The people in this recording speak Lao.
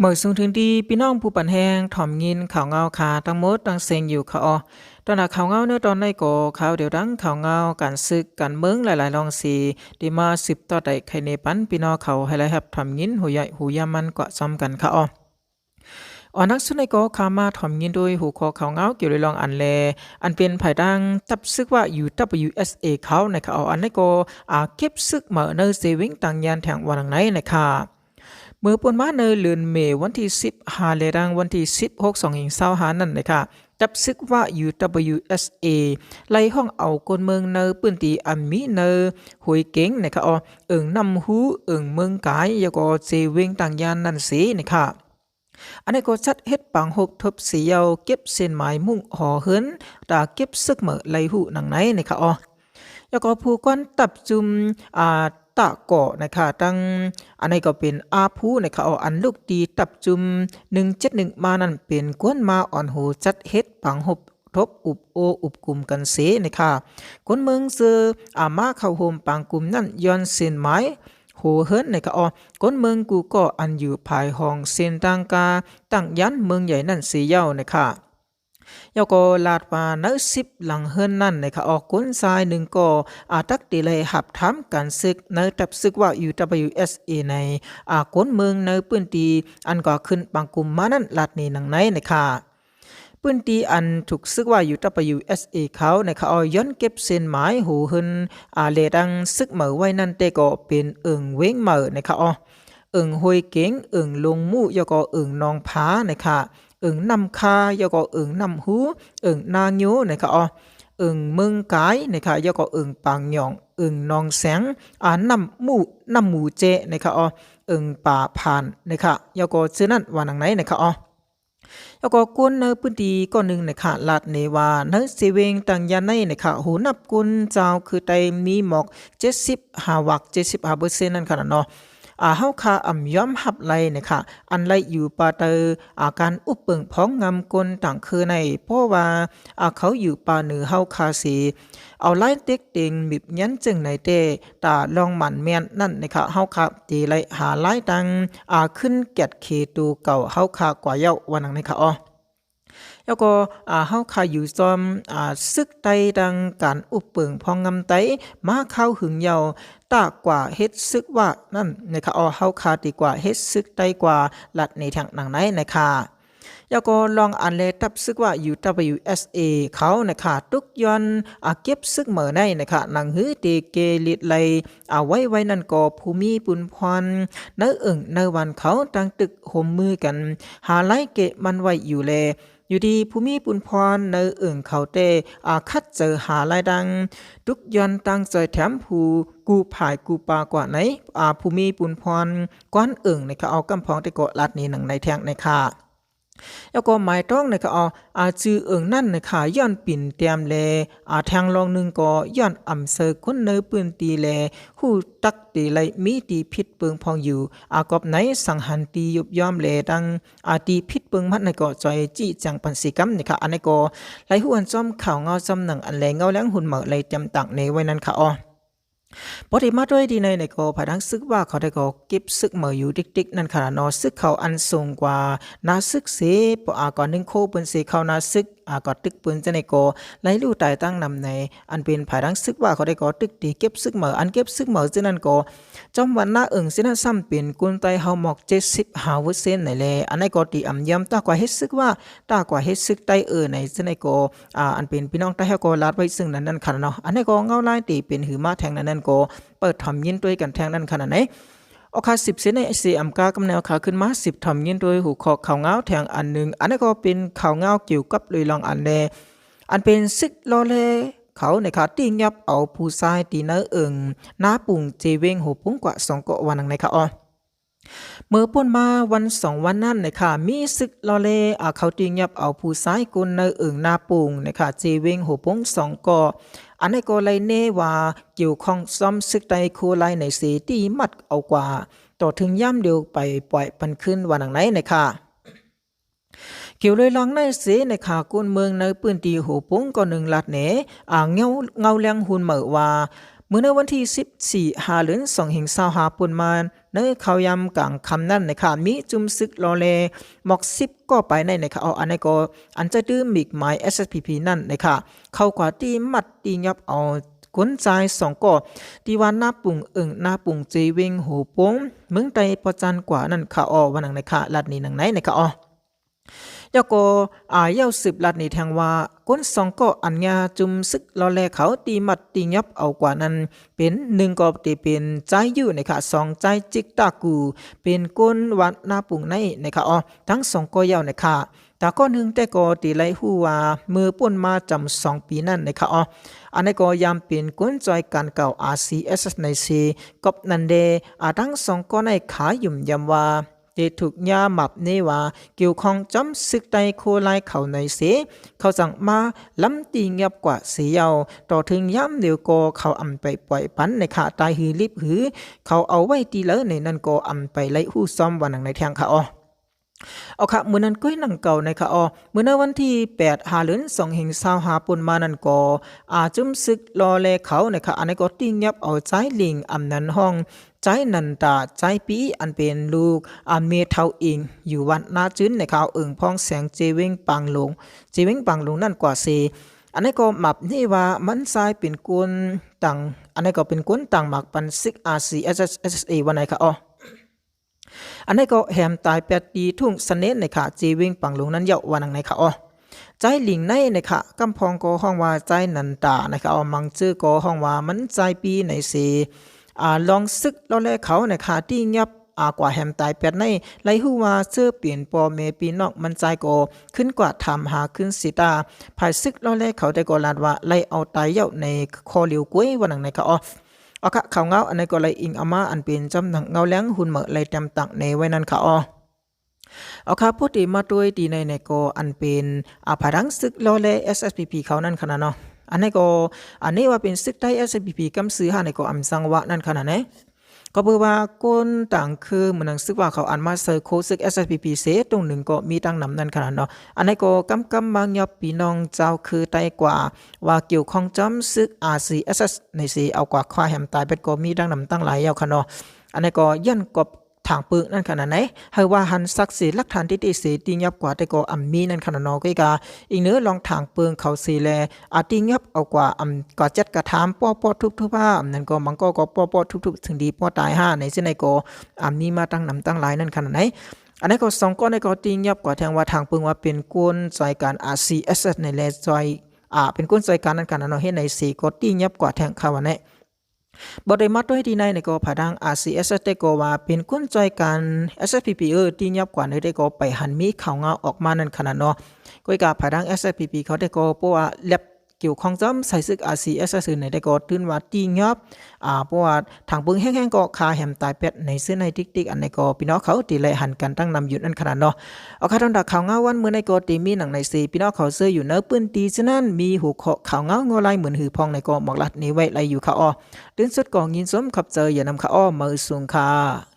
ເມີຍສູງເຖິງທີ່ພີ່ນ້ອງຜູ້ປັນແຮງ ຖອມຍິນຂ່າວງາວຄາທັງໝົດທັງເສັງຢູ່ຄະເອາະ. ຕອນໜ້າຂ່າວງາວໃນຕອນໃນກໍຂ່າວດຽວດັ່ງ ຂ່າວງາວການສຶກການເມືອງຫຼາຍໆລອງສີໄດ້ມາສືບຕໍ່ໄດ້ໄຂແນປັນພີ່ນ້ອງເຂົາໃຫ້ໄດ້ຮັບຖອມຍິນ ຫູຢາ ຫູຢາມັນກວ່າຊອມກັນຄະເອາະ. ອັນດັງສຸດໃນກໍຂ້າມາຖອມຍິນໂດຍຫົວຂໍ້ຂ່າວງາວກ່ຽວໂດຍລອງອັນແລ ອັນເປັນພາຍທາງຕັບຊຶກວາ UWSA ເຂົານະຄະເອາະ. ອັນໃນກໍ ອາ ເກັບຊຶກເໝີໃນເຊເວັງຕາງຍານແທງວ່າດັ່ງໃນນະຄະ. ເມື່ອປົນມາໃນເດືອນເມວັນທີສິບຫ້າ ແລະ ທັງວັນທີສິບຫົກ ສອງພັນຊາວຫ້ານັ້ນນະຄະ ຕັບຊຶກວາ UWSA ໄລ່ຮ້ອງເອົາຄົນເມືອງໃນພື້ນທີ່ອັນມີໃນຫ້ວຍເກັງນະຄະເອາະ ເອີ່ງນ້ຳຫູ ເອີ່ງເມືອງກາຍ ແລ້ວກໍເຊເວັງຕາງຍານນັ້ນເສນະຄະ. ອັນໃນກໍຈັດເຮັດປາງຮົບທົບສີເຍົາ ເກັບເສັ້ນໝາຍມຸ້ງຫໍເຮືອນ ຕາເກັບຊຶກເໝີໄລ່ຮູ້ດັ່ງໃນນະຄະເອາະ. ແລ້ວກໍຜູ້ກວນຕັບຈຸມ ອາ ຕະເກາະນະຄະ ທັງ ອັນໃນກໍເປັນອາພູນະຄະເອາະ ອັນລຸກຕີຕັບຈຸມໜຶ່ງເຈັດໜຶ່ງມານັ້ນ ເປັນກວນມາອ່ອນຫູຈັດເຮັດປາງຮົບ ທົບອຸບໂອ້ອຸບກຸມກັນເສນະຄະ. ຄົນເມືອງເຈີ ອາ ມາເຂົ້າໂຮມປາງກຸມນັ້ນ ຍ້ອນເສັ້ນໝາຍຫົວເຮືອນນະຄະເອາະ ຄົນເມືອງກູ່ເກາະອັນຢູ່ພາຍຫ້ອງເສັ້ນທາງກາຕັ້ງຍານເມືອງໃຫຍ່ນັ້ນເສເຍົານະຄະ. ແລ້ວກໍລາດວ່າໃນສິບຫຼັງເຮືອນນັ້ນນະຄະເອາະ ຄົນຊາຍໜຶ່ງກໍ ອາ ຕັກໄດ້ໄດ້ຮັບຖາມການຊຶກໃນຕັບຊຶກວາ UWSA ໃນ ອາ ຄົນເມືອງໃນພື້ນທີ່ອັນກໍຂຶ້ນປາງກຸມມານັ້ນລາດນີ້ດັ່ງໃນນະຄະ. ພື້ນທີ່ອັນຖືກຊຶກວາ UWSA ເຂົານະຄະເອາະ ຍ້ອນເກັບເສັ້ນໝາຍຫົວເຮືອນ ອາ ແລະ ດັ່ງຊຶກເໝີໄວ້ນັ້ນແຕ່ກໍເປັນເອີ່ງເວັງເໝີນະຄະເອາະ ເອີ່ງຫ້ວຍເກັງ ເອີ່ງລົງໝູ ແລ້ວກໍເອີ່ງໜອງຜານະຄະ ເອີ່ງນ້ຳຄາ ແລ້ວກໍເອີ່ງນ້ຳຫູ ເອີ່ງນາໂຍນະຄະເອາະ ເອີ່ງເມືອງກາຍນະຄະ ແລ້ວກໍເອີ່ງປາງຫຍອງ ເອີ່ງໜອງແສງ ອາ ນ້ຳໝູ ນ້ຳໝູແຈະນະຄະເອາະ ເອີ່ງປາຜານນະຄະ ແລ້ວກໍຊື່ນັ້ນວ່າດັ່ງໃນນະຄະເອາະ. ແລ້ວກໍຄົນໃນພື້ນທີ່ກ້ອນໜຶ່ງນະຄະ ລາດແນວ່າ ໃນເຊເວັງຕາງຍານໃນນະຄະ ໂຫ ນັບຄົນຊາວຄືໄຕມີໝອກເຈັດສິບຫ້າວັກ ເຈັດສິບຫ້າເປີເຊັນນັ້ນຂະໜາດເນາະ ອາ ເຮົາຄາອຳຍອມຮັບໄດ້ນະຄະ ອັນໄດ້ຢູ່ພາຍໃຕ້ ອາ ການອຸບເປິງພອງງຳຄົນຕ່າງຄືໃນ ເພາະວ່າ ອາ ເຂົາຢູ່ພາຍເໜືອເຮົາຄາເສ ເອົາລາຍເຕັກເຕັງມິບຍັນເຈີງໃນແຕ່ ຕາລອງໝັ້ນແມ່ນນັ້ນນະຄະ ເຮົາຄະເຈໄລຫາລາຍຕັງ ອາ ຂຶ້ນແກດເຂໂຕເກົ່າເຮົາຄະກວ່າເຍົາວ່ານັ້ນນະຄະເອາະ. ແລ້ວກໍ ອາ ເຮົາຄະຢູ່ຊອມ ອາ ຊຶກໄຕດັ່ງການອຸບເປິງພອງງຳໄຕມາຄາວຫຶງເຍົາ ຕາກວ່າເຮັດຊຶກວານັ້ນນະຄະເອາະ ເຮົາຄະດີກວ່າເຮັດຊຶກໄຕກວ່າ ລາດໃນທາງດັ່ງໃນນະຄະ. ແລ້ວກໍລອງອັນແລ ຕັບຊຶກວາ UWSA ເຂົານະຄະ ຕົກຍ້ອນ ອາ ເກັບຊຶກເໝີໃນນະຄະ ໜັງຫືເຕເກລິດໄລ ອາ ໄວ້ໄວ້ນັ້ນກໍ ຜູ້ມີປຸນພອນໃນເອີ່ງໃນວັນເຂົາ ຕັ້ງຕຶກໂຮມມືກັນ ຫາລາຍເກະມັນໄວ້ຢູ່ແລ ຢູ່ດີຜູ້ມີປຸນພອນໃນເອີ່ງເຂົາແຕ່ ອາ ຂັດໃຈຫາລາຍດັງ ຕຸກຍ້ອນຕັ້ງຊ່ອຍແຖມຜູ້ກູ້ຜາຍກູ້ປາກວ່າໃນ ອາ ຜູ້ມີປຸນພອນກວານເອີ່ງນະຄະເອາະ ກຳພອງແຕ່ກໍລາດນີ້ໜັງໃນແທງນະຄະ. ແລ້ວກໍໝາຍຕ້ອງນະຄະເອາະ ອາ ຈື່ເອີ່ງນັ້ນນະຄະ ຍ້ອນປິ່ນແຕ້ມແລ ອາ ແທງລອງໜຶ່ງກໍຍ້ອນອຳເຊີຄົນໃນພື້ນທີ່ແລ ຮູ້ຕັກຕີໄລມີຕີຜິດເບິ່ງພອງຢູ່ ອາ ກອບໃນສັງຫັນຕີຍຸບຍອມແລ ດັ່ງ ອາ ຕີຜິດເບິ່ງມັນໃນກໍຈ່ອຍຊີ້ແຈງປັນສີກຳນະຄະ. ອັນໃນກໍໄລຮູ້ອັນຊອມຂ່າວເງົາຊອມໜັງອັນແລເງົາແລງຮຸນເໝີໄລຕຽມຕາງເນໄວ້ນັ້ນຄະເອາະ. ພໍດີມາດ້ວຍດີໃນໃນກໍພາຍທາງຊຶກວາເຂົາໄດ້ກໍເກັບຊຶກເໝີຢູ່ຕິກໆນັ້ນຂະເນາະ ຊຶກເຂົາອັນສູງກວ່ານາຊຶກເສ ອາ ກວ່າໜຶ່ງໂຄເປີນເສເຂົ້ານາຊຶກ ອາ ກໍຕຶກປືນຈັ່ງໃດກໍໄລຮູ້ຕາຍຕັ້ງນຳໃນ ອັນເປັນພາຍທາງຊຶກວາເຂົາໄດ້ກໍຕຶກຕີເກັບຊຶກເໝີ ອັນເກັບຊຶກເໝີເຊັ່ນນັ້ນກໍ ຈອມວັນນາເອີ່ງເຊັ່ນນັ້ນຊ້ຳເປັນຄົນໃຕ້ເຮົາໝອກເຈັດສິບຫ້າເປີເຊັນໃນແລ ອັນໃດກໍຕີອຳຍອມຕາກວ່າເຮັດຊຶກວາ ຕາກວ່າເຮັດຊຶກໃຕ້ເອີ່ໃນເຊັ່ນໃດກໍ ອາ ອັນເປັນພີ່ນ້ອງໃຕ້ເຮົາກໍລາດໄວ້ເຊິ່ງນັ້ນນັ້ນຂະເນາະ. ອັນໃດກໍເງົາລາຍຕີເປັນຫືມາແທງນັ້ນນັ້ນກໍ ເປີດຖອມຍິນດ້ວຍກັນແທງນັ້ນຂະໜາດໃດ. ອອກຄາສິບເຊັນໃນເອເຊຍອຳກາກຳແນວຄາຂຶ້ນມາສິບຖອມຍິນໂດຍຫົວຂໍ້ຂ່າວງາວແທງອັນໜຶ່ງ ອັນນັ້ນກໍເປັນຂ່າວງາວກ່ຽວກັບໂດຍລອງອັນແລ ອັນເປັນຊຶກລໍແລເຂົານະຄະ ຕີຫຍັບເອົາຜູ້ຊາຍທີ່ໃນເອີ່ງນາປຸງເຈເວັງໂຫປຸງກວ່າສອງເກາະວ່າໜັງໃນຄະເອາະ. ເມື່ອປົນມາວັນສອງວັນນັ້ນນະຄະ ມີຊຶກລໍແລ ອາ ເຂົາຕີຫຍັບເອົາຜູ້ຊາຍຄົນໃນເອີ່ງນາປຸງນະຄະ ເຈເວັງໂຫປຸງສອງເກາະ ອັນໃດກໍໄລແນວ່າ ກ່ຽວຂ້ອງຊອມຊຶກໃຕ້ໂຄໄລໃນເສ ຕີໝັດເອົາກວ່າ ຕໍ່ເຖິງຍາມດຽວໄປປ່ອຍປັນຄືນວ່າໜັງໃນນະຄະ. ກ່ຽວໂດຍລອງໃນເສນະຄະ ຄົນເມືອງໃນພື້ນທີ່ໂຫປົງກໍໜຶ່ງລາດແນ ອາ ເງົາ ເງົາແລງຮຸນເໝີວ່າ ເ ມື້ໃນວັນທີສິບສີ່ ຫ້າເດືອນ ສອງພັນຊາວຫ້າ ປົນມາ ໃນຂ່າວຍາມກາງຄ່ຳນັ້ນນະຄະ ມີຈຸ່ມຊຶກລໍ່ແລມອກສິບກໍໄປໃນນະຄະ ເອົາ ອັນນັ້ນກໍ ອັນໃຈຕື້ໝິກໝາຍ ເອສເອສພີພີ ນັ້ນນະຄະ ເຂົ້າກວາດຕີມັດຕີຫຍັບເອົາຄົນຊາຍສອງກໍ ທີ່ວັດນາປຸງ ເອີ່ງນາປຸງ ເຈເວັງໂຫປົງ ເມືອງໄຕປະຈັນກວານັ້ນຄະ ເອົາ ວ່າໜັງນະຄະ ລັດນີ້ໜັງໃນນະຄະ ເອົາ ແລ້ວກໍ ອາ ເຍົາສືບລັດນີ້ແທງວ່າ ຄົນສອງກໍອັນຍາຈຸ່ມຊຶກລໍ່ແລເຂົາຕີມັດຕີຫຍັບເອົາກວານັ້ນ ເປັນ ໜຶ່ງກໍທີ່ເປັນຈາຍຢູ່ນະຄະ ສອງຈາຍຈິກຕາກູ ເປັນຄົນວັດນາປຸງໃນນະຄະ ເອົາ ທັງສອງກໍເຍົານະຄະ ຕາກໍໜຶ່ງແຕ່ກໍທີ່ໄດ້ຮູ້ວ່າ ເມື່ອປົນມາຈຳສອງປີນັ້ນນະຄະ ເອົາ ອັນນັ້ນກໍຍາມເປັນຄົນຊ່ອຍການເກົ່າ ອາຊີເອສເອສ ໃນເຊ ກັບນັ້ນເດ ອາ ທັງສອງກໍໃນຂາຫຍຸ້ມຢຳວ່າ ເດຖືກຍາມາບເນວ່າ ກ່ຽວຂ້ອງຈຳຊຶກໄຕໂຄລາຍເຂົາໃນເຊ ເຂົາຈັ່ງມາລຳຕີຫຍັບກວາເສເຍົາ ຕໍ່ເຖິງຍາມດຽວກໍເຂົາອຳໄປປ່ອຍປັນໃນຂະຕາຍ ຫຼື ລິບ ຫຼື ເຂົາເອົາໄວ້ທີ່ເລີໃນນັ້ນກໍອຳໄປໄລ່ຮູ້ຊ້ອມ ວ່າໜັງໃນແທງຄະ ເອົາ ເອົາຄະ ມື້ນັ້ນກໍຫຍັງເກົ່າໃນຄະ ເອົາ ມື້ໃນວັນທີແປດ ຫ້າເດືອນ ສອງພັນຊາວຫ້າ ປົນມານັ້ນກໍ ອາ ຈຸ່ມຊຶກລໍ່ແລເຂົານະຄະ ອັນນັ້ນກໍຕີຫຍັບເອົາຈາຍລິງ ອຳນັ້ນຫ້ອງ ຈາຍນັນຕາ ຈາຍປີ ອັນເປັນລູກ ອາ ເມເຖົ້າເອງ ຢູ່ວັດນາຈືນນະຄະ ເອີ່ງພອງແສງ ເຈເວັງປາງຫຼົງ ເຈເວັງປາງຫຼົງນັ້ນກວາເຊ ອັນນັ້ນກໍມາບເນວ່າ ມັນຊາຍເປັນຄົນຕ່າງ ອັນນັ້ນກໍເປັນຄົນຕ່າງໝາກປັນຊຶກ ອາຊີເອສເອສ ເອສເອສເອ ວ່າໃນຄະ ເອົາ ອັນນັ້ນກໍແຮມຕາຍແປດທີ່ທົ່ງສະເໜນໃນຂະ ເຈເວັງປາງຫຼົງນັ້ນເຍົາ ວ່າໜັງໃນຄະ ເອົາ ຈາຍລິງໃນນະຄະ ກຳພອງກໍຮ້ອງວ່າຈາຍນັນຕານະຄະ ເອົາ ມັງເຈີກໍຮ້ອງວ່າມັນຈາຍປີໃນເຊ ອາ ລອງຊຶກລໍ່ແລເຂົານະຄະ ຕີຫຍັບ ອາ ກວາແຮມຕາຍແປດໃນ ໄລ່ຮູ້ວ່າເຊີເປັນພໍ່ແມ່ພີ່ນ້ອງມັນຊາຍກໍຂຶ້ນກວາຖາມຫາຄືນຊິຕາ ຝ່າຍຊຶກລໍ່ແລເຂົາແຕ່ກໍລາດວ່າໄລ່ເອົາຕາຍເຍົາໃນຂໍ້ລຽວກວຍ ວ່າໜັງໃນຄະ ເອົາ ເອົາຄະ ຂ່າວເງົາອັນໃດກໍໄລ່ອີງເອົາມາ ອັນເປັນຈຳໜັງເງົາແລງຫຸນເໝີໄວ້ນຳຕັ້ງແນໄວ້ນັ້ນຄະ ເອົາ ເອົາຄະ ພໍດີມາຕົວະຕີໃນໃນກໍ ອັນເປັນ ອາ ພາດັງຊຶກລໍ່ແລ ເອສເອສພີພີ ເຂົານັ້ນຂະນະເນາະ ອັນໃດກໍ ອັນນີ້ວ່າເປັນຊຶກໄຕ ເອສເອສພີພີ ກຳຊື່ຫາໃນກໍອຳສັງວະນັ້ນຂະນະແນ ກໍເບີວ່າຄົນຕ່າງຄື ເໝືອນໜັງຊຶກວ່າເຂົາອັນມາເຊີໂຄຊຶກ ເອສເອສພີພີ ເຊ ຕົງໜຶ່ງກໍມີຕັ້ງນຳນັ້ນຂະນະເນາະ ອັນໃດກໍກຳກຳມາຫຍັບ ພີ່ນ້ອງເຈົ້າຄືໄຕກວ່າ ວ່າກ່ຽວຂ້ອງຈຳຊຶກ ອາຊີເອສເອສ ໃນເຊ ເອົາກວາຄວາແຮມຕາຍແປດກໍມີຕັ້ງນຳຕັ້ງຫຼາຍເຍົາຄະເນາະ ອັນໃດກໍຢ້ານກອບ ທາງປຶ້ງນັ້ນຂະນະໃນ ໃຫ້ວ່າຫັນສັກເສ ຫຼັກຖານຕິຕິເສ ຕີຫຍັບກວາແຕ່ກໍອຳມີນັ້ນຂະນະເນາະ ກໍອີກາ ອີງເນີລອງທາງປຶ້ງເຂົາເສແລ ອາ ຕີຫຍັບເອົາກວາ ອຳ ກວາຈັດກະທຳ ປໍ້ປໍ້ທຸບທຸບຫາ ອຳນັ້ນກໍມັງກໍກໍປໍ້ປໍ້ທຸບທຸບ ເຖິງດີປໍ້ຕາຍຫາ ໃນເຊັ່ນໃດກໍ ອາ ມີມາຕັ້ງນຳຕັ້ງຫຼາຍນັ້ນຂະນະໃນ ອັນໃດກໍສອງກ້ອນໃດກໍຕີຫຍັບກວາແທງວ່າ ທາງປຶ້ງວ່າເປັນກົນຊ່ອຍການ ອາ ຊີ ເອສ ເອສ ໃນແລຊ່ອຍ ອາ ເປັນກົນຊ່ອຍການນັ້ນຂະນະເນາະ ເຮັດໃນເສກໍຕີຫຍັບກວາແທງເຂົາວ່າແນ ບໍ່ໄດ້ມາຕົວະທີ່ໃນໃນກໍ ພາດັງ ອາ ຊີ ເອສ ເອສ ແຕ່ກໍວ່າເປັນກົນຊ່ອຍການ ເອສ ເອສ ພີ ພີ ເອີ ທີ່ຫຍັບກວ່າໃນແຕ່ກໍໄປຫັນມີຂ່າວງາວອອກມານັ້ນຂະນະເນາະ ກໍອີກາ ພາດັງ ເອສ ເອສ ພີ ພີ ເຂົາແຕ່ກໍເພາະວ່າແລັບກ່ຽວຂ້ອງຈຳສາຍສຶກ ອາ ຊີ ເອສ ເອສ ໃນແຕ່ກໍຕື່ນວ່າທີ່ຫຍັບ ອາ ເພາະວ່າທາງເບິ່ງແຮງໆກໍຄາແຮມຕາຍແປດໃນຊື່ໃນຕິກໆ ອັນໃດກໍພີ່ນ້ອງເຂົາທີ່ໄດ້ຫັນກັນຕັ້ງນຳຢູ່ນັ້ນຂະນະເນາະ ເອົາ ຄ່ະ ທາງດ້ານຂ່າວງາວວັນມື້ໃນກໍທີ່ມີໜັງໃນເສ ພີ່ນ້ອງເຂົາເຊີຢູ່ໃນພື້ນທີ່ ສະນັ້ນມີຫົວຂໍ້ຂ່າວງາວງົວລາຍໝື່ນຫື່ນພອງໃນກໍໝອກລັດນີ້ໄວ້ໄລຢູ່ຄ່ະ ອໍ ຕື່ນສຸດກໍຍິນຊົມຂອບໃຈຢ່ານຳຄ່ະ ອໍ ມາສູງຄ່ະ.